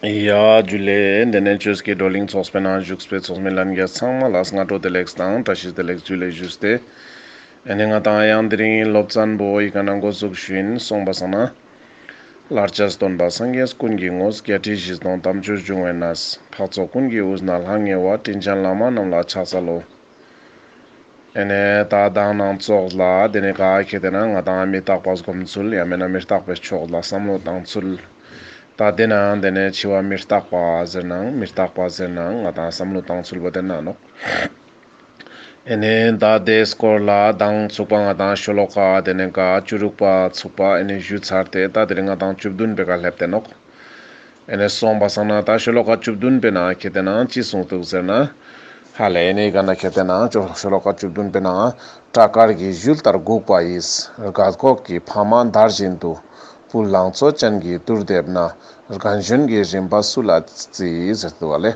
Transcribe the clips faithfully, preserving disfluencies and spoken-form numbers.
ཡ་ཇུ་ལེ། དེ་ནས་ཆོས་ཀྱི་བགྲོ་གླེང་ཚོགས་པའི་ནང་བཞུགས་པའི་ཚོགས་མི་ལྷན་རྒྱས་ཚང་མ་ལ་སྔ་དྲོ་བདེ་ལེགས་དང་བཀྲ་ཤིས་བདེ་ལེགས་ཇུ་ལེ་ཞུས་ཏེ། ཨེ་ནི་ང་དང་ཡང་དེ་རིང་སློབ་ཚན་པོ་ཡི་ག་ནང་འགོ་བཙུགས་ཞུ་ཡིན། སོང་པ་སང་ན། ལར་ཆ་སྟོན་པ་སངས་རྒྱས་ཀུན་གྱི་ངོ་བོ། བརྒྱད་ཁྲི་བཞི་སྟོང་དམ་ཆོས་འབྱུང་བའི་གནས། འཕགས་ཚོགས་ཀུན་གྱི་དབུས་ན་ལྷང་ངེ་བ། དྲིན་ཅན་བླ་མ་རྣམས་ལ་ཕྱག་འཚལ་ལོ། ཨེ་ནས་ད་མདང་ནང་ཚོགས་ལ་དེ་ནས་ག་ཁེ་ཏེ་ན་ང་དང་མི་རྟག་པ་སྒོམ་ཚུལ་ཡང་མེན་ན་མི་རྟག་པའི་ཕྱོགས་ལ་བསམ་བློ་བཏང་ཚུལ། ད་དེ་ནང་དེ་ནས་འཆི་བ་མི་རྟག་པ་ཟེར་ནའང་མི་རྟག་པ་ཟེར་ནའང་ང་དང་བསམ་བློ་བཏང་ཚུལ་བོ་དེ་ན་ནོག་ཨེ་ནས་ད་དེའི་སྐོར་ལ་མདང་ཚུགས་པ་ང་དང་ཤོ་ལོ་ཀ་དེ་ནས་ག་བཅུ་དྲུག་པ་ཚུགས་པ་ཨེ་ནས་ཞུས་ཚར་ཏེ་ད་དེ་རིང་ང་དང་བཅུ་བདུན་པའི་ཀ་སླེབས་ཏེ་ནོག་ཨེ་ནས་སོང་པ་སང་ན་ད་ཤོ་ལོ་ཀ་བཅུ་བདུན་པའི་ནང་ཁེ་ཏེ་ན་ཅི་གསུངས་འདུག་ཟེར་ན། ཧ་ལེ་ཨེ་ནས་ག་ན་ཁེ་ཏེ་ན་ཅོ་ཤོ་ལོ་ཀ་བཅུ་བདུན་པའི་ནང་། སྐྲ་དཀར་གྱི་གཞུ་ལྟར་གུག་པ་ཡིས། རྒད་འཁོགས་ཀྱི་ཕ་མ་འདར་བཞིན་དུ། བུ་ལང་ཚོ་ཅན་གྱི་དུར་འདེབས་ན། རྒན་གཞོན་གྱི་རིམ་པ་སུ་ལ་བརྩི་ཟེར་འདུག་བ་ལེ།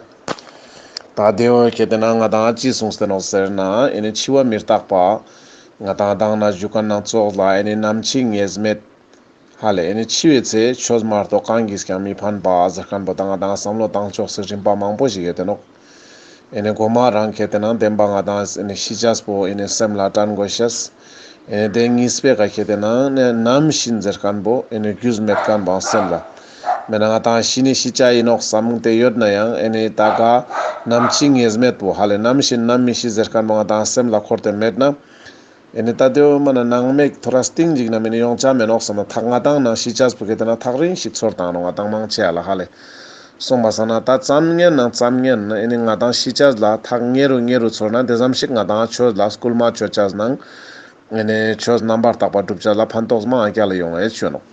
ད་དེ་བོ་ཁེ་ཏེ་ན་ང་དང་ཅི་གསུངས་ཏེ་ནོག་ཟེར་ན་ཨེ་ནས་འཆི་བ་མི་རྟག་པ། ང་དང་མདང་ན་ཞུ་ཁན་ནང་ཚོགས་ལ་ཨེ་ནས་ནམ་འཆི་ངེས་མེད། ཧ་ལེ་ཨེ་ནི་འཆི་བའི་ཚེ་ཆོས་མ་གཏོགས་གང་གིས་ཀྱང་མི་ཕན་པ་ཟེར་ཁན་པོ་དང་ང་དང་བསམ་བློ་བཏང་ཕྱོགས་སི་རིམ་པ་མང་པོ་ཞིག་ཡོད་དེ་ནོག་ཨེ་ནི་གོ་མ་རང་ཁེ་ཏེ་ན་བདེན་པ་ང་དང་ཨེ་ནི་ཤི་ཅེས་པོ་ཨེ་ནི་སེམས་ལ་དྲན་དགོས་ཤེས། ཨེ་ནི་དེ་གཉིས་པའི་ཀ་ཁེ་ཏེ་ན་ནམ་ཤི་ཟེར་ཁན་པོ་ཨེ་ནི་རྒྱུས་མེད་ཁན་པོ་སེམས་ལ། མེད་ན་ང་དང་ཤི་ནི་ཤི་ཅེས་ཡིན་ནོག་བསམ་སྟེ་ཡོད་ན་ཡང་ཨེ་ནི་ད་ག་ནམ་འཆི་ངེས་མེད་པོ་ཧ་ལེ་ནམ་ཤི་ནམ་མི་ཤི་ཟེར་ཁན་པོ་ང་དང་སེམས་ལ་འཁོར་ཏེ་མེད་ན། ཨེ་ནི་ད་དེ་བོ་མ་ན་ནང་མེད་ཐོ་རས་སྟིང་ཅིག་ན་མེད་ནི་ཡོང་ཆ་མེད་ནོག་བསམ་ན་ཐག་ང་དང་ནང་ཤི་ཅེས་པོ་ཁེ་ཏེ་ན་ཐག་རིང་ཞིག་ཚོར་བཏང་ནོག་ང་དང་མང་ཆེ་ཡ་ལ་ཧ་ལེ། སོང་པ་སང་ན་ད་ཙམ་ངན་ནང་ཙམ་ངན་ན་ཨེ་ནི་ང་དང་ཤི་ཅེས་ལ་ཐག་ཉེ་རུ་ཉེ་རུ་ཚོར་ན་དེ་ཙམ་ཞིག་ང་དང་ཆོས་ལ་སྐུལ་མ་ཆོ་ཅེས་ནང་ཨེ་ནི་ཆོས་རྣམ་པར་དག་པ་སྒྲུབ་ཅེས་ལ་ཕན་ཐོགས་མང་རྒྱ་ལ་ཡོང་ཨེ་ཆོ་ནོག་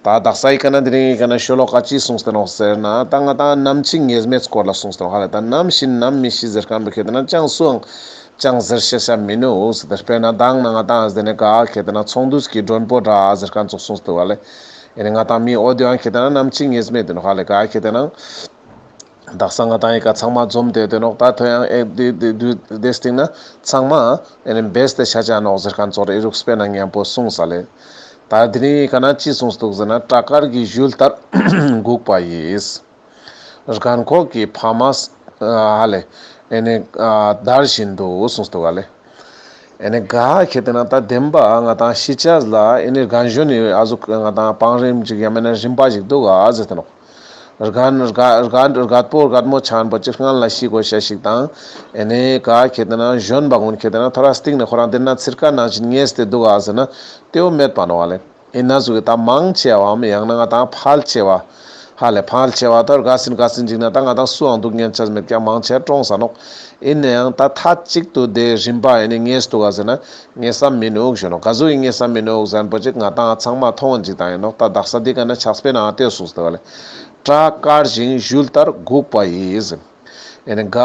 ད་དག་ས་ཡི་ཀ་ན་དེ་རིང་ཡི་ཀ་ན་ཤོ་ལོ་ཀ་ཅི་གསུངས་ཏེ་ནོག་ཟེར་ན་ད་ང་དང་ནམ་འཆི་ངེས་མེད་སྐོར་ལ་གསུངས་ཏེ་ནོག་ཧ་ལེ། ད་ནམ་ཤི་ནམ་མི་ཤི་ཟེར་ཁན་པོ་ཁེ་ཏེ་ན་ཅང་སུའང་ཅང་ཟེར་ཤེས་ཤ་མི་ནུག་ཟེར། དཔེར་ན་མདང་ན་ང་དང་ཨ་ཟེར་ནས་ག་ཁེ་ཏེ་ན་ཚོང་འདུས་ཀྱི་མགྲོན་པོ་འདྲ་ཟེར་ཁན་ཙོགས་གསུངས་ཏེ་ནོག་ཧ་ལེ། ཨེ་ནི་ང་དང་མི་འོ་དེ་ཡང་ཁེ་ཏེ་ན་ནམ་འཆི་ངེས་མེད་དེ་ནོག་ཧ་ལེ། ག་ཁེ་ཏེ་ན། དག་ས་ང་དང་ཡི་ཀ་ཚང་མ་འཛོམས་ཏེ་དེ་ནོག་ད་ཐོ་ཡང་ཨེ་དེ་དེ་དུས་དེ་སྟིང་ན་ཚང་མ་ཨེ་ནི་བེས་ཏེ་ཤ་ཆ་ནོག་ཟེར་ཁན་ཙོགས་རེ་རུག་སྤེ་ན་མཉམ་པོ་གསུངས་ས་ལེ། ད་དེ་རིང་ཡི་ཀ་ན་ཅི་གསུངས་འདུག་ཟེར་ན་སྐྲ་དཀར་གྱི་གཞུ་ལྟར་གུག་པ་ཡིས། རྒད་འཁོགས་ཀྱི་ཕ་མ་ཧ་ལེ་ཨེ་ནི་འདར་བཞིན་དུ་གསུངས་འདུག་ཧ་ལེ། ཨེ་ནི་ག་ཁེ་ཏེ་ན་ད་བདེན་པ་ང་དང་ཤི་ཅེས་ལ་ཨེ་ནི་རྒན་གཞོན་ནི་ཨ་ཟུག་ང་དང་བང་རིམ་ཅིག་ཡང་མེན་ན་རིམ་པ་ཞིག་འདུག་ག་ཟེར་ཏེ་ནོག་རྒན་རྒད་རྒད་རྒད་པོ་རྒད་མོ་ཆ་ཁན་པོ་ཅིག་སྔན་ལ་ཤི་དགོས་ཤེས་ཤིག་དང་། ཨེ་ནི་ག་ཁེ་ཏེ་ན་གཞོན་པ་གུན་ཁེ་ཏེ་ན་ཐོ་རས་སྟིང་ནེ་ཁོ་རང་དེ་ན་ཚིར་ཀ་ནང་བཞིན་ངེས་ཏེ་འདུག་ག་ཟེར་ན་དེ་བོ་མེད་པ་ནོག་ཧ་ལེ། ཨིན་ན་ཟུག་གི་ད་མང་ཆེ་བའམ་ཡང་ན་ང་དང་ཕལ་ཆེ་བ། ཧ་ལེ་ཕལ་ཆེ་བ་ད་རྒས་སིན་རྒས་སིན་ཅིག་ན་ད་ང་དང་སུའང་འདུག་ཉན་ཆ་མེད་ཀྱང་མང་ཆེ་གྲོངས་ས་ནོག་ཨིན་ན་ཡང་ད་མཐའ་གཅིག་ཏུ་དེ་རིམ་པ་ཨེ་ནི་ངེས་འདུག་ག་ཟེར་ན་ངེས་ས་མི་ནུག་ཞུ་ནོག་ག་ཟུག་གི་ངེས་ས་མི་ནུག་ཟེར་ན་པོ་ཅིག་ང་དང་ཚང་མ་མཐོང་ཅིག་དང་ཨིན་ནོག་ད་དག་ས་འདི་ཀ་ན་ཕྱག་དཔེ་ནང་ལྟོས་སོང་སྟེ་བ་ལེ། སྐྲ་དཀར་ཞིང་གཞུ་ལྟར་གུག་པ་ཡིས། ཨེ་ནི་ག་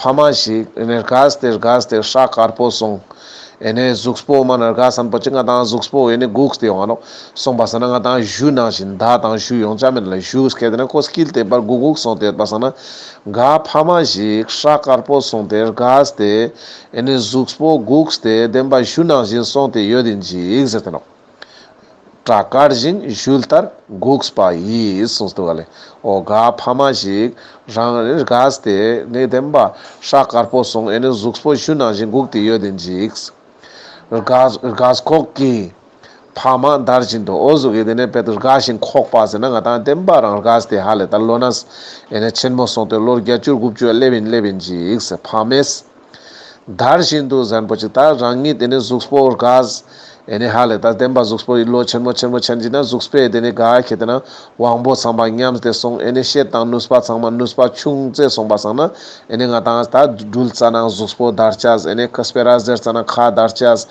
ཕ་མ་ཞིག་ཨེ་ནི་རྒས་ཏེ་རྒས་ཏེ་སྐྲ་དཀར་པོ་སོང་། ཨེ་ནི་གཟུགས་པོ་མ་ན་རྒས་སན་པོ་ཅིག་ང་དང་གཟུགས་པོ་ཨེ་ནི་གུག་སྟེ་ཡོང་ང་ནོག་སོང་པ་སང་ན་ང་དང་གཞུ་ནང་བཞིན་མདའ་དང་གཞུ་ཡོང་ཆ་མེད་ལ་གཞུ་སྐད་དེ་ན་ཁོ་སྐྱིལ་ཏེ་པར་གུག་གུག་སོང་སྟེ་ཡོད་པ་སང་ན་ག་ཕ་མ་ཞིག་སྐྲ་དཀར་པོ་སོང་སྟེ་རྒས་ཏེ་ཨེ་ནི་གཟུགས་པོ་གུག་སྟེ་བདེན་པ་གཞུ་ནང་བཞིན་སོང་སྟེ་ཡོད་དེ་ཅིག་ཟེར་ཏེ་ནོག་སྐྲ་དཀར་ཞིང་གཞུ་ལྟར་གུག་པ་ཡིས་གསུངས་འདུག་ག་ལེ། འོ་ག་ཕ་མ་ཞིག་རང་རེ་རྒས་ཏེ་ནི་བདེན་པ་སྐྲ་དཀར་པོ་སོང་ཨེ་ནི་གཟུགས་པོ་གཞུ་ནང་བཞིན་གུག་སྟེ་ཡོད་དེ་ཅིག་རྒས་རྒས་འཁོགས་ཀྱི་ཕ་མ་འདར་བཞིན་དུ་འོ་ཟུག་གི་དེ་ནས་བེད་དུ་རྒས་ཤིང་འཁོགས་པ་ཟེར་ན་ང་དང་བདེན་པ་རང་རྒས་ཏེ་ཧ་ལེ་ད་ལོ་ན་ཨེ་ནི་ཆེན་མོ་སོང་སྟེ་ལོ་བརྒྱད་ཅུ་དགུ་བཅུ་སླེབས་ཡིན་སླེབས་ཡིན་ཅིག་ཟེར་ཕ་མས། འདར་བཞིན་དུ་ཟེར་ཁན་པོ་ཅིག་ད་རང་ཉིད་དེ་ནི་གཟུགས་པོ་རྒས། ཨེ་ནི་ཧ་ལེ་ད་བདེན་པ་གཟུགས་པོ་ལོ་ཆེན་མོ་ཆེན་མོ་ཆེན་ཅིག་ན་གཟུགས་པོའི་དེ་ནི་ག་ཁེ་ཏེ་ན་དབང་པོ་ཚང་མ་ཉམས་ཏེ་སོང་། ཨེ་ནི་ཤེད་དང་ནུས་པ་ཚང་མ་ནུས་པ་ཆུང་ཙེ་སོང་པ་སང་ན་ཨེ་ནི་ང་དང་ད་འགྲུལ་ཙ་ན་གཟུགས་པོ་འདར་ཅེས། ཨེ་ནི་ཁ་སྤེ་ར་ཟེར་ཙ་ན་ཁ་འདར་ཅེས།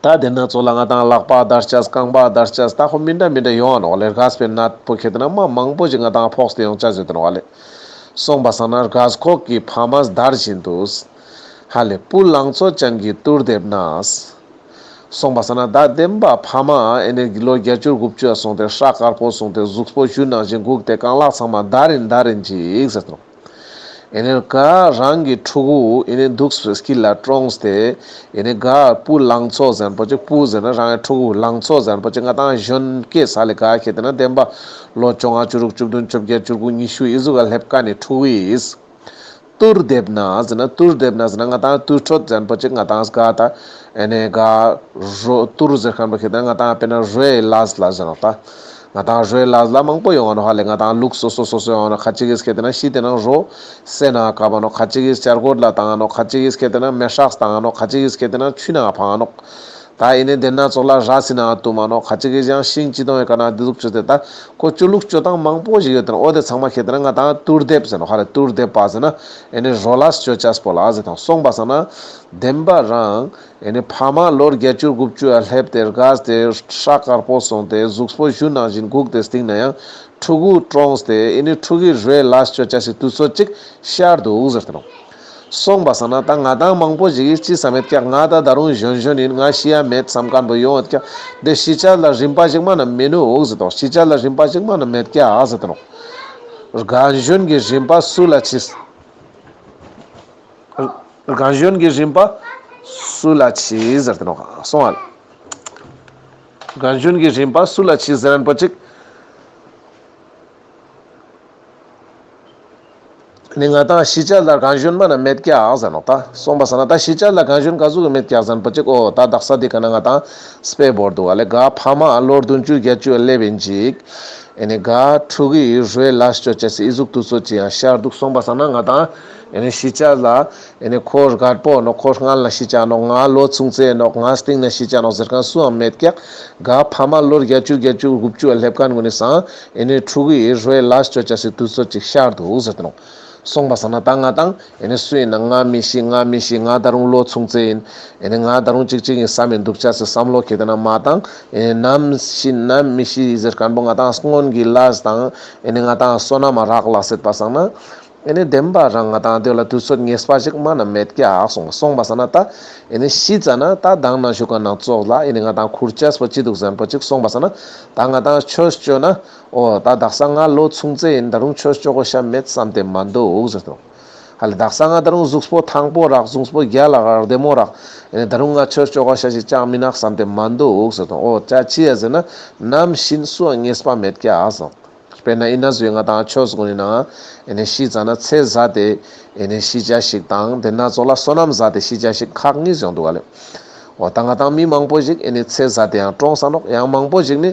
ད་དེ་ན་ཚོ་ལ་ང་དང་ལག་པ་འདར་ཅེས། རྐང་པ་འདར་ཅེས། ད་ཁོ་མི་འདྲ་མི་འདྲ་ཡོང་ང་ནོག་ལེ། རྒས་པའི་ནད་པོ་ཁེ་ཏེ་ན་མ་མང་པོ་ཅིག་ང་དང་ཕོག་སྟེ་ཡོང་ཅེས་ཟེར་ཏེ་ནོག་ལེ། སོང་པ་སང་ན་རྒས་འཁོགས་ཀྱི་ཕ་མ་འདར་བཞིན་དུ། ཧ་ལེ་བུ་ལང་ཚོ་ཅན་གྱི་དུར་འདེབས་ན། སོང་པ་སང་ན་ད་བདེན་པ་ཕ་མ་ཨེ་ནི་ལོ་བརྒྱད་ཅུ་དགུ་བཅུ་སོང་སྟེ་སྐྲ་དཀར་པོ་སོང་སྟེ་གཟུགས་པོ་གཞུ་ནང་བཞིན་གུག་སྟེ་རྐང་ལག་ཚང་མ་འདར་རིན་འདར་རིན་ཅིག་ཟེར་ཏེ་ནོག་ཨེ་ནེ་ག་རང་གི་ཕྲུ་གུ་ཨེ་ནེ་འདུག་སེ་སྐྱིད་ལ་གྲོངས་ཏེ་ཨེ་ནེ་ག་བུ་ལང་ཚོ་ཟེར་ན་པོ་ཅིག་བུ་ཟེར་ན་རང་གི་ཕྲུ་གུ་ལང་ཚོ་ཟེར་ན་པོ་ཅིག་ང་ཏང་གཞོན་སྐྱེས་ས་ལེ་ག་ཁེ་ཏེ་ན་བདེན་པ་ལོ་བཅོ་ལྔ་བཅུ་དྲུག་བཅུ་བདུན་བཅོ་བརྒྱད་བཅུ་དགུ་ཉི་ཤུ་ཨི་ཟུག་ག་སླེབས་ཀ་ནེ་ཕྲུ་གུ་ཨིས། དུར་འདེབས་ན་ཟེར་ན་དུར་འདེབས་ན་ཟེར་ན་ང་ཏང་དུར་ཁྲོད་ཟེར་ན་པོ་ཅིག་ང་ཏང་ག་ད་ཨེ་ནེ་ག་རོ་དུར་ཟེར་ཁན་པོ་ཁེ་ཏེ་ན་ང་ཏང་དཔེར་ན་རོའི་ལས་ལ་ཟེར་ནོག་ད། ང་ཏང་རོའི་ལས་ལ་མང་པོ་ཡོང་ང་ནོག་ཧ་ལེ། ང་ཏང་ལུགས་སོ་སོ་སོ་སོ་ཡོང་ང་ནོག་ཁ་ཅིག་གིས་ཁེ་ཏེ་ན་ཤི་ཏེ་ན་རོ་སེ་ན་བཀབ་བ་ནོག་ཁ་ཅིག་གིས་ཆར་གོས་ལ་བཏང་ང་ནོག་ཁ་ཅིག་གིས་ཁེ་ཏེ་ན་མེ་སྲེག་བཏང་ང་ནོག་ཁ་ཅིག་གིས་ཁེ་ཏེ་ན་ཆུ་ནང་འཕང་ང་ནོག་ད་ཨེ་ནེ་དེ་ན་ཙོགས་ལ་ར་སི་ནང་བཏུམ་མ་ནོག་ཁ་ཅིག་གིས་ཡང་ཤིང་ཅི་དོང་ཡོད་ཀ་ན་དེ་ཟུག་ཅོས་ཏེ་ད་ཁོ་ཅོ་ལུགས་ཅོ་སྟངས་མང་པོ་ཞིག་ཡོད་དེ་ན་འོ་དེ་ཚང་མ་ཁེ་ཏེ་ན་ང་ཏང་དུར་འདེབས་ཟེར་ནོག་ཧ་ལེ། དུར་འདེབས་པ་ཟེར་ན་ཨེ་ནེ་རོ་ལས་ཅོ་ཅེས་པོ་ལ་ཟེར་དང་སོང་པ་སང་ན་བདེན་པ་རང་ཨེ་ནེ་ཕ་མ་ལོ་བརྒྱད་ཅུ་དགུ་བཅུ་ཡ་སླེབས་ཏེ་རྒས་ཏེ་ཤ་དཀར་པོ་སོང་སྟེ་གཟུགས་པོ་གཞུ་ནང་བཞིན་སྒུག་སྟེ་སྟིང་ན་ཡང་ཕྲུ་གུ་གྲོངས་ཏེ་ཨེ་ནེ་ཕྲུ་གུའི་རོའི་ལས་ཅོ་ཅེས་སི་དུས་ཚོད་ཅིག་ཤར་འདུག་ཟེར་ཏེ་ནོག་སོང་པ་སང་ན་ད་ང་ཏང་མང་པོ་ཞིག་གིས་ཅི་བསམ་མེད་ཀྱག་ང་ད་ད་རུང་གཞོན་གཞོན་ཡིན། ང་ཤི་ཡ་མེད་བསམ་མཁན་པོ་ཡོང་ཡོད་ཀྱག་དེ་ཤི་ཅེས་ལ་རིམ་པ་ཞིག་མ་ན་མི་ནུག་ཟེར་ཏེ་ནོག་ཤི་ཅེས་ལ་རིམ་པ་ཞིག་མ་ན་མེད་ཀྱག་ཟེར་ཏེ་ནོག་རྒན་གཞོན་གྱི་རིམ་པ་སུ་ལ་མཆིས། རྒན་གཞོན་གྱི་རིམ་པ་སུ་ལ་མཆིས་ཟེར་ཏེ་ནོག་སོང་ཨ་ལེ། རྒན་གཞོན་གྱི་རིམ་པ་སུ་ལ་མཆིས་ཟེར་ན་པོ་ཅིག་ནི་ང་ཏང་ཤི་ཅེས་ལ་རྒན་གཞོན་མ་ན་མེད་ཀྱག་ཟེར་ནོག་ད་སོང་པ་སང་ན་ད་ཤི་ཅེས་ལ་རྒན་གཞོན་ག་ཟུག་གི་མེད་ཀྱག་ཟེར་ན་པོ་ཅིག་འོ་ད་དག་ས་འདི་ཀ་ན་ང་ཏང་དཔེ་བོར་འདུག་ཨ་ལེ། ག་ཕ་མ་ལོ་བདུན་ཅུ་བརྒྱད་ཅུ་སླེབས་ཡིན་ཅིག་ཨེ་ནེ་ག་ཕྲུ་གུའི་རོའི་ལས་ཅོ་ཅེས་སི་ཨི་ཟུག་དུས་ཚོད་ཅིག་ཡང་ཤར་འདུག་སོང་པ་སང་ན་ང་ཏང་ཨེ་ནེ་ཤི་ཅེས་ལ་ཨེ་ནེ་ཁོ་རྒད་པོ་ནོག་ཁོ་སྔན་ལ་ཤི་ཅེས་ནོག་ང་ལོ་ཆུང་ཙེ་ནོག་ང་སྟིང་ན་ཤི་ཅེས་ནོག་ཟེར་མཁན་སུའང་མེད་ཀྱག་ག་ཕ་མ་ལོ་བརྒྱད་ཅུ་བརྒྱད་ཅུ་དགུ་བཅུ་སླེབས་མཁན་ཀུན་ནི་སང་ཨེ་ནེ་ཕྲུ་གུའི་རོའི་ལས་ཅོ་ཅེས་སི་དུས་ཚོད་ཅིག་ཤར་འདུག་ཟེར་ཏེ་ནོག་སོང་པ་སང་ན་ད་ང་ཏང་ཨེ་ནེ་སུ་ཡིན་ན་ང་མི་ཤི་ང་མི་ཤི་ང་ད་རུང་ལོ་ཆུང་ཙེ་ཡིན། ཨེ་ནེ་ང་ད་རུང་ཅིག་ཅིག་ཡིན་བསམ་མི་འདུག་ཅེས་སི་བསམ་བློ་ཁེ་ཏེ་ན་མ་བཏང་། ཨེ་ནེ་ནམ་ཤི་ནམ་མི་ཤི་ཟེར་མཁན་པོ་ང་ཏང་སྔོན་གྱི་ལས་དང་ཨེ་ནེ་ང་ཏང་བསོད་ནམས་རག་ལས་སེད་པ་སང་ན་ཨེ་ནེ་བདེན་པ་རང་ང་ཏང་དེ་ལ་དུས་ཚོད་ངེས་པ་ཞིག་མ་ན་མེད་ཀྱག་སོང་སོང་པ་སང་ན་ད་ཨེ་ནེ་ཤི་ཙ་ན་ད་དང་ན་ཞུ་མཁན་ནང་ཙོགས་ལ་ཨེ་ནེ་ང་ཏང་ཁུར་ཅེས་པོ་ཅི་འདུག་ཟེར་མཁན་པོ་ཅིག་སོང་པ་སང་ན་ད་ང་ཏང་ཆོས་ཅོ་ན། འོ་ད་དག་ས་ང་ལོ་ཆུང་ཙེ་ཡིན། ད་རུང་ཆོས་ཅོ་དགོས་ཤ་མེད་བསམ་སྟེ་མ་འདུག་ཟེར་དང་། ཧ་ལེ་དག་ས་ང་ད་རུང་གཟུགས་པོ་ཐང་པོ་རག་གཟུགས་པོ་རྒྱལ་ལ་རག་བདེ་མོ་རག་ཨེ་ནེ་ད་རུང་ང་ཆོས་ཅོ་དགོས་ཤ་ཞིག་ཅང་མི་ནག་བསམ་སྟེ་མ་འདུག་ཟེར་དང་། འོ་ཅི་ཡ་ཟེར་ན་ནམ་ཤི་ན་སུའང་ངེས་པ་མེད་ཀྱག་ཟེར། དཔེར་ན་ཨིན་ན་ཟུག་ང་ཏང་ཆོས་གུན་ནི་ནང་ཨེ་ནེ་ཤི་ཙ་ན་ཚེ་ཟད་དེ་ཨེ་ནེ་ཤི་ཅེས་ཤིག་དང་དེ་ན་ཙོགས་ལ་བསོད་ནམས་ཟད་དེ་ཤི་ཅེས་ཤིག་ཁག་གཉིས་ཡོང་འདུག་ག་ལེ། འོ་ད་ང་ཏང་མི་མང་པོ་ཞིག་ཨེ་ནེ་ཚེ་ཟད་དེ་ཡང་གྲོངས་ས་ནོག་ཡང་མང་པོ་ཞིག་ནི་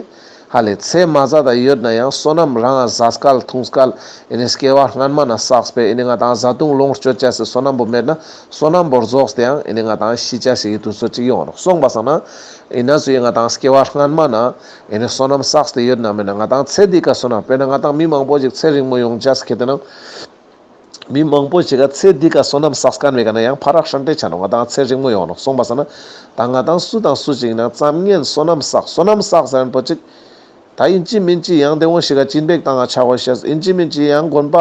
ཧ་ལེ་ཚེ་མ་ཟད་ད་ཡོད་ན་ཡང་བསོད་ནམས་རང་ང་ཟ་སྐལ་འཐུང་སྐལ་ཨེ་ནེ་སྐྱེ་བ་སྔན་མ་ན་བསགས་པའི་ཨེ་ནེ་ང་ཏང་བཟའ་བཏུང་ལོངས་སྤྱོད་ཅེས་སི་བསོད་ནམས་པོ་མེད་ན་བསོད་ནམས་པོ་རྫོགས་ཏེ་ཡང་ཨེ་ནེ་ང་ཏང་ཤི་ཅེས་སི་དུས་ཚོད་ཅིག་ཡོང་ནོག་སོང་པ་སང་ན་ཨིན་ན་ཟུག་ང་ཏང་སྐྱེ་བ་སྔན་མ་ན་ཨེ་ནེ་བསོད་ནམས་བསགས་ཏེ་ཡོད་ན་མེད་ན་ང་ཏང་ཚེ་འདི་ཀ་བསོད་ནམས་དཔེར་ན་ང་ཏང་མི་མང་པོ་ཞིག་ཚེ་རིང་མོ་ཡོང་ཅེས་ཁེ་ཏེ་ན། མི་མང་པོ་ཞིག་ག་ཚེ་འདི་ཀ་བསོད་ནམས་བསགས་མཁན་མེད་ཀ་ན་ཡང་ཕ་རག་ཧྲན་ཏེ་ཆ་ནོག་ང་ཏང་ཚེ་རིང་མོ་ཡོང་ནོག་སོང་པ་སང་ན་ད་ང་ཏང་སུ་དང་སུ་ཞིག་ན་ཙམ་ངན་བསོད་ནམས་བསགས་བསོད་ནམས་བསགས་ཟེར་མཁན་པོ་ཅིག་ད་ཨིན་ཅི་མིན་ཅི་ཡང་དེ་འོང་ཞིག་ག་སྦྱིན་པའི་བཏང་ང་ཆ་དགོས་ཤེས། ཨིན་ཅི་མིན་ཅི་ཡང་དགོན་པ་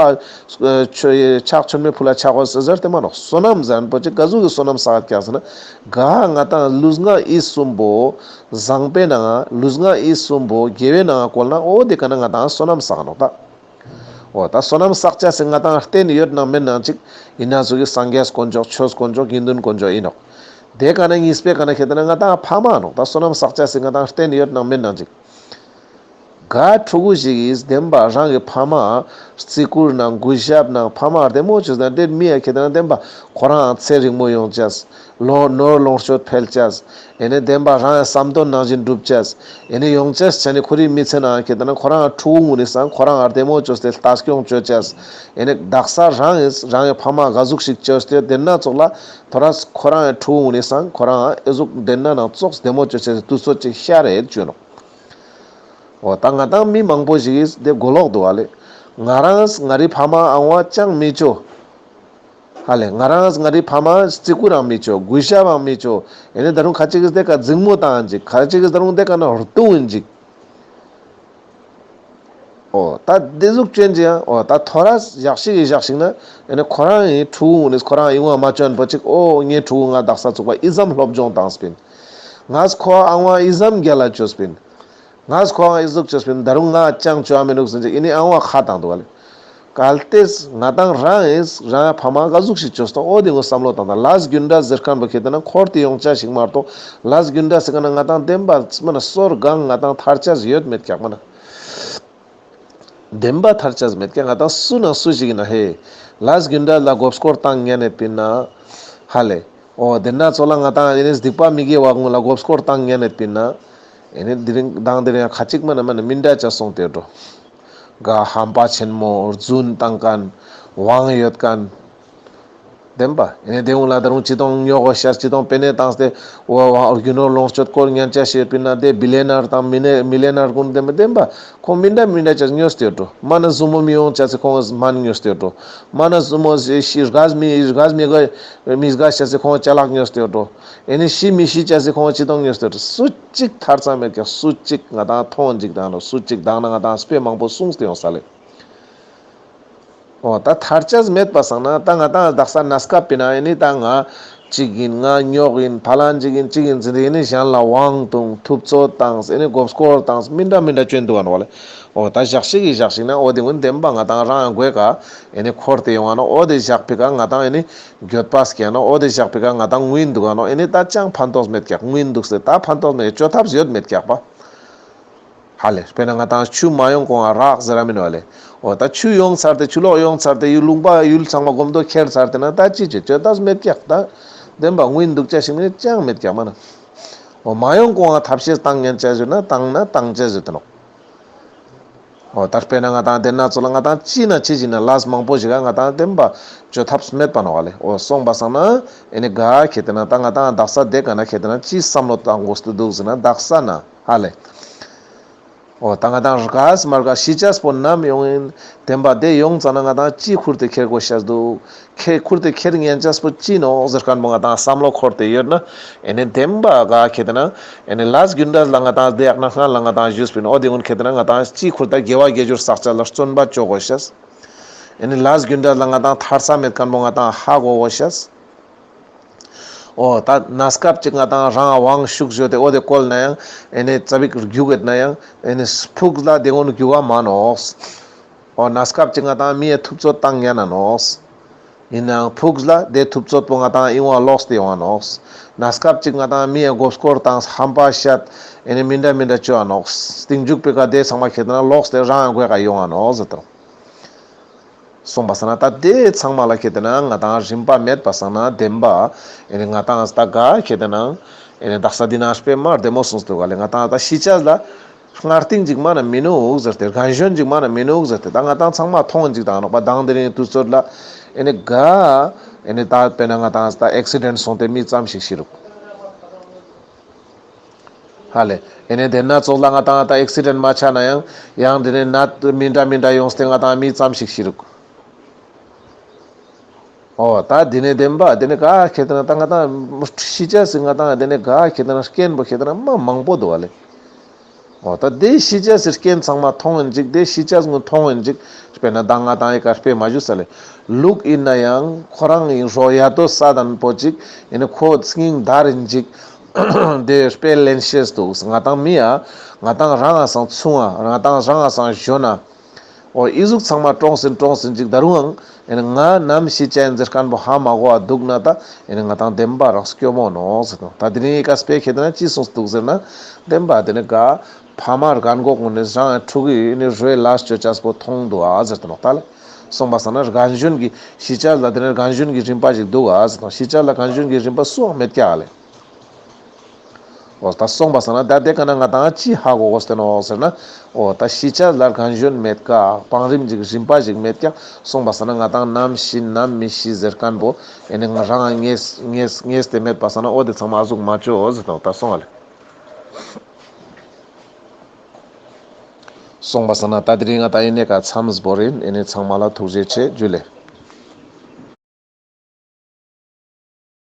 ཆོས་ཕྱག་མཆོད་མེ་ཕུལ་ལ་ཆ་དགོས་ཟེར་ཟེར་ཏེ་མ་ནོག་བསོད་ནམས་ཟེར་མཁན་པོ་ཅིག་ག་ཟུག་གི་བསོད་ནམས་བསགས་ཀྱག་ཟེར་ན། ག་ང་ཏང་ལུས་ངག་ཡིད་གསུམ་པོ་བཟང་པོའི་ནང་ང་ལུས་ངག་ཡིད་གསུམ་པོ་དགེ་བའི་ནང་ང་བཀོལ་ན་འོ་དེ་ཀ་ན་ང་ཏང་བསོད་ནམས་བསགས་ནོག་ད། འོ་ད་བསོད་ནམས་བསགས་ཅེས་སི་ང་ཏང་རྟེན་ཡོད་ནང་མེད་ནང་ཅིག་ཨིན་ན་ཟུག་གི་སངས་རྒྱས་དཀོན་མཆོག་ཆོས་དཀོན་མཆོག་དགེ་འདུན་དཀོན་མཆོག་ཨིན་ནོག་དེ་ཀ་ན་གཉིས་པའི་ཀ་ན་ཁེ་ཏེ་ན་ང་ཏང་ཕ་མ་ནོག་ད་བསོད་ནམས་བསགས་ཅེས་སི་ང་ཏང་རྟེན་ཡོད་ནང་མེད་ནང་ཅིག་ག་ཕྲུ་གུ་ཞིག་གིས་བདེན་པ་རང་གི་ཕ་མ་བརྩི་བཀུར་ནང་གུས་ཞབས་ནང་ཕ་མ་བདེ་མོ་བཅོས་ན་དེ་མི་ཡ་ཁེ་ཏེ་ན་བདེན་པ་ཁོ་རང་ཚེ་རིང་མོ་ཡོང་ཅེས། ལོ་ནོར་ལོངས་སྤྱོད་འཕེལ་ཅེས། ཨེ་ནེ་བདེན་པ་རང་ཡང་བསམ་དོན་ནང་བཞིན་འགྲུབ་ཅེས། ཨེ་ནེ་ཡོང་ཅེས་ཆ་ནི་ཁོ་རིའི་མི་ཚེ་ནང་ཁེ་ཏེ་ན་ཁོ་རང་ཕྲུ་གུ་གུན་ནི་སང་ཁོ་རང་བདེ་མོ་བཅོས་ཏེ་ལྟ་སྐྱོང་བཅོ་ཅེས། ཨེ་ནེ་དག་ས་རང་ངི་རང་ངི་ཕ་མ་ག་ཟུག་ཞིག་བཅོས་ཏེ་དེ་ན་ཙོགས་ལ་ཐོ་རས་ཁོ་རང་ངི་ཕྲུ་གུ་གུན་ནི་སང་ཁོ་རང་ཨེ་ཟུག་དེ་ན་ནང་ཙོགས་བདེ་མོ་བཅོ་ཅེས་སི་དུས་ཚོད་ཅིག་ཤར་རེད་བཅོ་ནོག་འོ་ད་ང་ཏང་མི་མང་པོ་ཞིག་གིས་དེ་གོ་ལོག་འདུག་ག་ལེ། ང་རང་ང་རི་ཕ་མ་ཨང་བ་ཅང་མི་བཅོ། ཧ་ལེ་ང་རང་ང་རི་ཕ་མ་བརྩི་བཀུར་རང་མི་བཅོ། གུས་ཞབས་རང་མི་བཅོ། ཨེ་ནེ་ད་རུང་ཁ་ཅིག་གིས་དེ་ཀ་འཛིང་མོ་བཏང་ཡིན་ཅིག་ཁ་ཅིག་གིས་ད་རུང་དེ་ཀ་ན་རྡུང་ཡིན་ཅིག་འོ་ད་དེ་ཟུག་བཅོན་ཅིག་ཡང་འོ་ད་ཐོ་རས་ཞག་ཞིག་གི་ཞག་ཞིག་ན་ཨེ་ནེ་ཁོ་རང་ངི་ཕྲུ་གུ་གུན་ནི་ཁོ་རང་ངི་ངོ་མ་བཅོན་པོ་ཅིག་འོ་ངའི་ཕྲུ་གུ་ང་དག་ས་ཚུགས་པ་ཨི་ཙམ་སློབ་སྦྱོང་བཏང་སྤིན། ངས་ཁོ་ཨང་བ་ཨི་ཙམ་རྒྱལ་ལ་བཅོས་སྤིན། ངས་ཁོ་ཨང་ཨི་ཟུག་བཅོས་པིན། ད་རུང་ང་ཅང་བཅོ་མི་ནུག་ཟེར་ཅིག་ཨེ་ནེ་ཨང་བ་ཁ་བཏང་འདུག་ག་ལེ། གལ་ཏེ་ང་དང་རང་ཨིན་རང་ཕ་མ་ག་ཟུག་ཞིག་ཅོས་ཏོ་འོ་དེ་ངོ་བསམ་བློ་བཏང་དང་། ལས་རྒྱུ་འབྲས་ཟེར་ཁན་པོ་ཁེ་ཏེ་ན་འཁོར་ཏེ་ཡོང་ཆ་ཞིག་མ་གཏོགས། ལས་རྒྱུ་འབྲས་ཟེར་ཁན་ན་ང་དང་བདེན་པ་མ་ན་སོར་གང་ང་དང་ཐར་ཆ་ཡོད་མེད་ཀྱག་མ་ན། བདེན་པ་ཐར་ཆ་མེད་ཀྱག། ང་དང་སུ་ན་སུ་ཞིག་ཨིན་ན་ཧེ། ལས་རྒྱུ་འབྲས་ལ་མགོ་སྐོར་བཏང་ཉན་ནེ་པིན་ན། ཧ་ལེ། འོ་དེ་ན་ཚོ་ལ་ང་དང་ཨེ་ནི་སྡིག་པ་མི་དགེ་བ་ངུ་ལ་མགོ་སྐོར་བཏང་ཉན་ནེ་པིན་ན། ཨེ་ནི་དེ་རིང་དང་དེ་རིང་ཁ་ཅིག་མ་ན་མ་ན་མི་འདྲ་ཆ་སོང་སྟེ་འགྲོ། ག་ཧམ་པ་ཆེན་མོ་རྫུན་བཏང་ཁན། དབང་ཡོད་ཁན། བདེན་པ། ཨེ་ནི་དེ་འུ་ལ་ད་རུང་ཅི་དང་ཉོག་གོ་ཤར་ཅི་དང་པེ་ནེ་བཏང་སྟེ་འོ་འོ་རྒྱུ་ནོར་ལོངས་སྤྱོད་སྐོར་ཉན་ཆ་ཞིག་པིན་ན་དེ་བི་ལེ་ནར་དང་མི་ནེ་མི་ལེ་ནར་ཀུན་བདེན་པ་བདེན་པ། ཁོང་མི་འདྲ་མི་འདྲ་ཆ་ཉོས་ཏེ་འགྲོ། མ་ན་ཟུ་མོ་མི་ཡོང་ཆ་སི་ཁོང་མ་ན་ཉོས་ཏེ་འགྲོ། མ་ན་ཟུ་མོ་ཤི་རྒས་མི་རྒས་མི་ག་མི་རྒས་ཆ་སི་ཁོང་ཅ་ལག་ཉོས་ཏེ་འགྲོ། ཨེ་ནི་ཤི་མི་ཤི་ཆ་སི་ཁོང་ཅི་དང་ཉོས་ཏེ་འགྲོ། སུ་ཅིག་ཐར་ས་མེད་ཀྱག། སུ་ཅིག་ང་དང་ཐོང་ཅིག་དང་ནོ་སུ་ཅིག་དང་ན་ང་དང་སྤེ་མང་པོ་གསུངས་ཏེ་ཡོང་ས་ལེ། འོ་ད་ཐར་ཆ་མེད་པ་སང་ན་ད་ང་དང་དག་ས་ན་སྐབས་པིན་ན་ཨེ་ནི་ད་ང་ཅིག་ཨིན། ང་ཉོག་ཨིན། ཕ་ལན་ཅིག་ཨིན། ཅིག་ཨིན་ཟེར་ཏེ་ཨེ་ནི་གཞན་ལ་དབང་བཏང་ཐུབ་ཚོད་བཏང་ཨེ་ནི་མགོ་སྐོར་བཏང་མི་འདྲ་མི་འདྲ་ཅོ་འདུག་ག་ནོ་བ་ལེ། འོ་ད་ཞག་ཞིག་གི་ཞག་ཞིག་ན་འོ་དེ་ཀུན་བདེན་པ་ང་དང་རང་དགོས་ཀ་ཨེ་ནི་འཁོར་ཏེ་ཡོང་ང་ནོ། འོ་དེ་ཞག་པི་ཀ་ང་དང་ཨེ་ནི་འགྱོད་པ་སྐྱེ་ནོ། འོ་དེ་ཞག་པི་ཀ་ང་དང་ངུ་ཨིན་འདུག་ག་ནོ། ཨེ་ནི་ད་ཅང་ཕན་ཐོགས་མེད་ཀྱག། ངུ་ཨིན་འདུག་ཟེར་ད་ཕན་ཐོགས་མེད། ཅོ་ཐབས་ཡོད་མེད་ཀྱག་པ། ཧ་ལེ། དཔེར་ན་ང་དང་ཆུ་མ་ཡོང་གོང་ང་རག་ཟེར་ར་མིན་བ་ལེ། འོ་ད་ཆུ་ཡོང་ཚར་ཏེ་ཆུ་ལོག་ཡོང་ཚར་ཏེ་ཡུལ་ལུང་པ་ཡུལ་ཚང་མ་གོམ་དོ་ཁྱེར་ཚར་ཏེ་ན་ད་ཅི་ཅི་ཅོ་ད་མེད་ཀྱག་ད། བདེན་པ་ངུ་ཨིན་འདུག་ཆ་ཞིག་ནི་ཅང་མེད་ཀྱག་མ་ན། འོ་མ་ཡོང་གོང་ང་ཐབས་ཤེས་བཏང་ཉན་ཆ་ཞུ་ན་བཏང་ན་བཏང་ཆ་ཞུ་དེ་ནོ། འོ་ད་དཔེར་ན་ང་དང་དེ་ན་ཚོ་ལ་ང་དང་ཅི་ན་ཅི་ཞིག་ན་ལས་མང་པོ་ཞིག་ག་ང་དང་བདེན་པ་ཅོ་ཐབས་མེད་པ་ནོ་བ་ལེ། འོ་སོང་པ་སང་ན་ཨེ་ནི་ག་ཁེ་ཏེ་ན་ད་ང་དང་དག་ས་དེ་ཀ་ན་ཁེ་ཏེ་ན་ཅི་བསམ་བློ་བཏང་དགོས་ཏེ་འདུག་ཟེར་ན་དག་ས་ན། ཧ་ལེ། འོ་ད་ང་དང་རྒས་མ་རྒས་ཤི་ཆས་པོ་ནམ་ཡོང་ཨིན། བདེན་པ་དེ་ཡོང་ཙ་ན་ང་དང་ཅི་ཁུར་ཏེ་ཁྱེར་དགོས་ཤེས་འདུག། ཁྱེར་ཁུར་ཏེ་ཁྱེར་ཉན་ཆས་པོ་ཅི་ནོག་ཟེར་ཁན་པོ་ང་དང་བསམ་བློ་འཁོར་ཏེ་ཡོད་ན། ཨེ་ནི་བདེན་པ་ག་ཁེ་ཏེ་ན་ཨེ་ནི་ལས་རྒྱུ་འབྲས་ལ་ང་དང་དེ་ཡག་ན་སྔན་ལ་ང་དང་ཞུས་པིན། འོ་དེ་ཀུན་ཁེ་ཏེ་ན་ང་དང་ཅི་ཁུར་ཏེ་དགེ་བ་དགེ་སྦྱོར་བསགས་ཆ་ལ་བརྩོན་པ་ཅོ་དགོས་ཤེས། ཨེ་ནི་ལས་རྒྱུ་འབྲས་ལ་ང་དང་ཐར་ས་མེད་ཁན་པོ་ང་དང་ཧ་གོ་དགོས་ཤེས། འོ་ད་ན་སྐབས་ཅིག་ང་དང་རང་དབང་ཤུགས་ཡོད་དེ་འོ་དེ་བཀོལ་ན་ཡང་ཨེ་ནི་ཙ་པིག་རྒྱུག་གེད་ན་ཡང་ཨེ་ནི་ཕུགས་ལ་དེ་ཀུན་རྒྱུག་ག་མ་ནོག། འོ་ན་སྐབས་ཅིག་ང་དང་མི་ཡ་ཐུབ་ཚོད་བཏང་ཉན་ན་ནོག། ཨིན་ནའང་ཕུགས་ལ་དེ་ཐུབ་ཚོད་པོ་ང་དང་ཨིན་བ་ལོགས་ཏེ་ཡོང་ང་ནོག། ན་སྐབས་ཅིག་ང་དང་མི་ཡ་མགོ་སྐོར་བཏང་ཧམ་པ་བཤད་ཨེ་ནི་མི་འདྲ་མི་འདྲ་ཅོ་ང་ནོག། སྟིང་མཇུག་པི་ཀ་དེ་ཚང་མ་ཁེ་ཏེ་ན་ལོགས་ཏེ་རང་དགོས་ཀ་ཡོང་ང་ནོག་ཟེར་དང་། སོང་པ་སང་ན་ད་དེ་ཚང་མ་ལ་ཁེ་ཏེ་ན་ང་དང་རིམ་པ་མེད་པ་སང་ན་བདེན་པ་ཨེ་ནི་ང་དང་ད་ག་ཁེ་ཏེ་ན་ཨེ་ནི་དག་ས་འདི་ན་སྤེ་མ་བདེ་མོ་གསུངས་འདུག་ག་ལེ། ང་དང་ད་ཤི་ཆས་ལ་སྔར་རྟིང་ཅིག་མ་ན་མི་ནུག་ཟེར་ཏེ་རྒན་གཞོན་ཅིག་མ་ན་མི་ནུག་ཟེར་ཏེ་ད་ང་དང་ཚང་མ་མཐོང་ཅིག་དང་ནོག་པ། དང་དེ་རིང་དུས་ཚོད་ལ་ཨེ་ནི་ག་ཨེ་ནི་ད་དཔེར་ན་ང་དང་ད་ཨེག་སི་ཌེན་སོང་སྟེ་མི་ཙམ་ཞིག་ཤི་རུག། ཧ་ལེ། ཨེ་ནི་དེ་ན་ཚོགས་ལ་ང་དང་ད་ཨེག་སི་ཌེན་མ་ཆ་ན་ཡང་ཡང་དེ་ནི་ནད་མི་འདྲ་མི་འདྲ་ཡོངས་ཏེ་ང་དང་མི་ཙམ་ཞིག་ཤི་རུག། འོ་ད་དེ་ནི་བདེན་པ་དེ་ནི་ག་ཁེ་ཏེ་ན་ད་ང་དང་ཤི་ཆས་སི་ང་དང་དེ་ནི་ག་ཁེ་ཏེ་ན་རྐྱེན་པོ་ཁེ་ཏེ་ན་མ་མང་པོ་འདུག་ག་ལེ། འོ་ད་དེ་ཤི་ཆས་སི་རྐྱེན་ཚང་མ་མཐོང་ཡིན་ཅིག། དེ་ཤི་ཆས་ངུ་མཐོང་ཡིན་ཅིག། དཔེར་ན་ད་ང་དང་ཨི་ཀ་སྤེ་མ་ཞུས་ས་ལེ། ལུག་ཨིན་ན་ཡང་ཁོ་རང་ཨིན་རོ་ཡ་དོ་ས་དང་པོ་ཅིག་ཨེ་ནི་ཁོ་སྙིང་འདར་ཡིན་ཅིག། དེ་སྤེ་ལེན་ཤེས་འདུག། ང་དང་མི་ཡ་ང་དང་རང་ང་སང་ཆུང་ང་ང་དང་རང་ང་སང་གཞོན་ན། འོ་ཨི་ཟུག་ཚང་མ་གྲོངས་ཟིན་གྲོངས་ཟིན་ཅིག། ད་རུང་ཨང་ཨེ་ནི་ང་ནམ་ཤི་ཆ་ཡིན་ཟེར་ཁན་པོ་ཧ་མ་གོ་བ་འདུག་ན་ད་ཨེ་ནི་ང་དང་བདེན་པ་རང་སྐྱོ་མོ་ནོག་ཟེར་དང་། ད་དེ་རིང་ཨི་ཀ་སྤེ་ཁེ་ཏེ་ན་ཅི་གསུངས་འདུག་ཟེར་ན་བདེན་པ་དེ་ནི་ག་ཕ་མ་རྒན་གོག་ངུ་ནི་རང་ཕྲུ་གུ་ཨེ་ནི་རོའི་ལས་ཅོ་ཆས་པོ་མཐོང་འདུག་ཨ་ཟེར་དང་ནོག་ད་ལེ། སོང་པ་སང་ན་རྒན་གཞོན་གྱི་ཤི་ཆས་ལ་དེ་ནི་རྒན་གཞོན་གྱི་རིམ་པ་ཞིག་འདུག་ཨ་ཟེར་དང་། ཤི་ཆས་ལ་རྒན་གཞོན་གྱི་རིམ་པ་སུའང་མེད་ཀྱག་ལེ། འོ་ད་སོང་པ་སང་ན་ད་དེ་ཀ་ན་ང་དང་ཅི་ཧ་གོ་དགོས་ཏེ་ནོག་ཟེར་ན། འོ་ད་ཤི་ཆས་ལ་རྒན་གཞོན་མེད་ཀ། བང་རིམ་ཅིག་རིམ་པ་ཞིག་མེད་ཀྱག། སོང་པ་སང་ན་ང་དང་ནམ་ཤི་ནམ་མི་ཤི་ཟེར་ཁན་པོ་ཨེ་ནི་ང་རང་ངེས་ངེས་ངེས་ཏེ་མེད་པ་སང་ན་འོ་དེ་ཚང་མ་ཨ་ཟུག་མ་ཅོ་ཟེར་དང་། ད་སོང་ཨ་ལེ། སོང་པ་སང་ན་ད་དེ་རིང་ང་དང་ཨི་ནེ་ཀ་མཚམས་བོར་ཡིན། ཨེ་ནི་ཚང་མ་ལ་ཐུགས་རྗེ་ཆེ། ཇུ་ལེ།